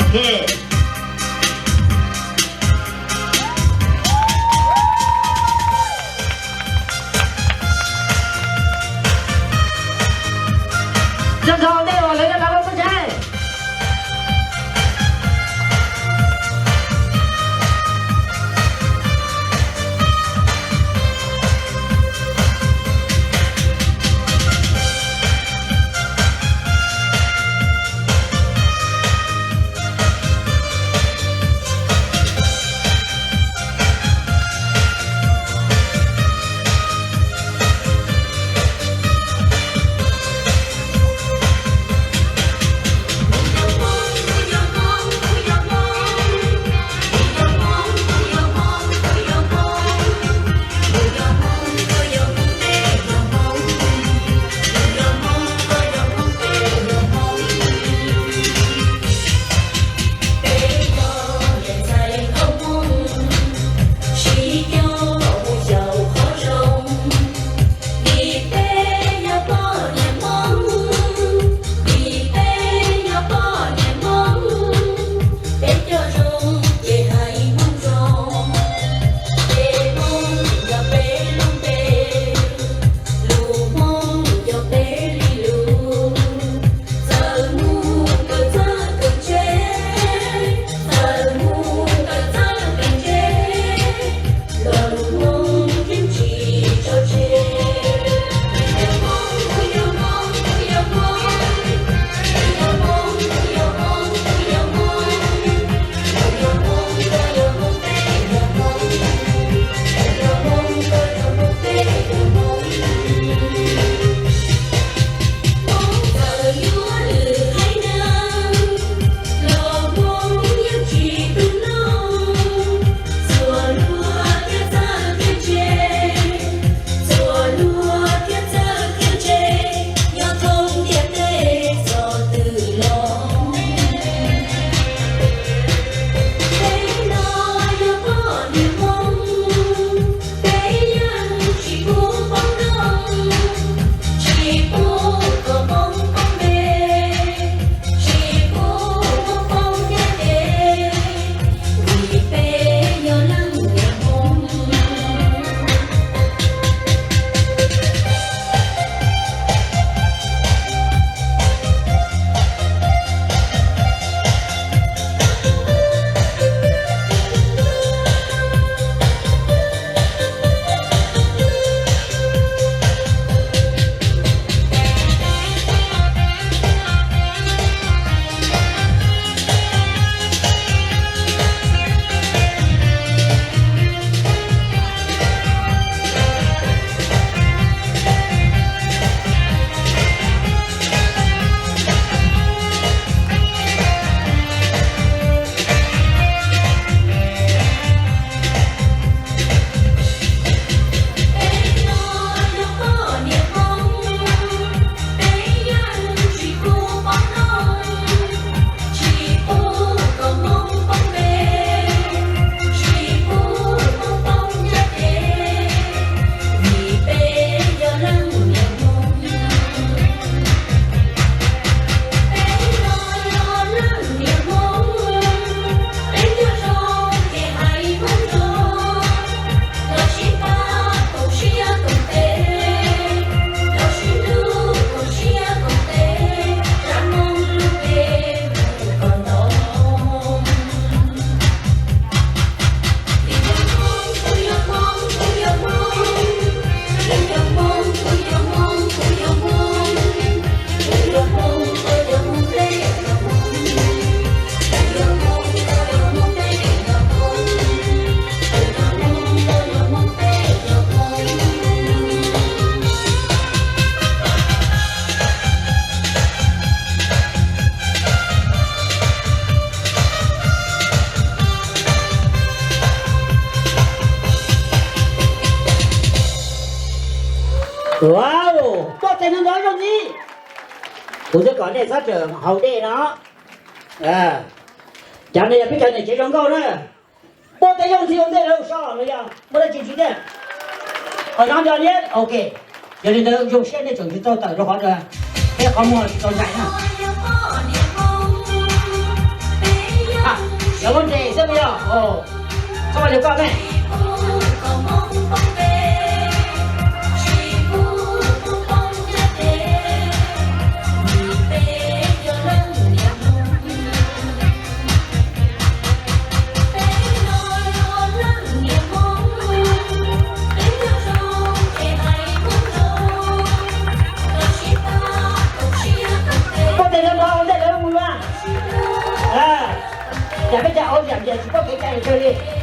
Ok. Coj ntho ua ntej os, lawv coj ntho ua ntej. Wow, tuaj tes no nrov zoo ntxiv. Kuv xav kom nej txhob tseem haus dej no. Cov no yog peb cov niam tsev zoo nkauj na. Tuaj tes zoo ntxiv ua ntej lawv so los yog muaj dab tsi tsis tiag. Qhov no nco liab, ok. Yog li ntawd zoo siab nej tseem tsis txaus tawm rau qhov peb qhov muag tsis tau ntsais na. Koj ne? Poj tes no mov ua ntej lawv mus a. Cas peb cas ua yam tias tsis paub kev cai li kawg li.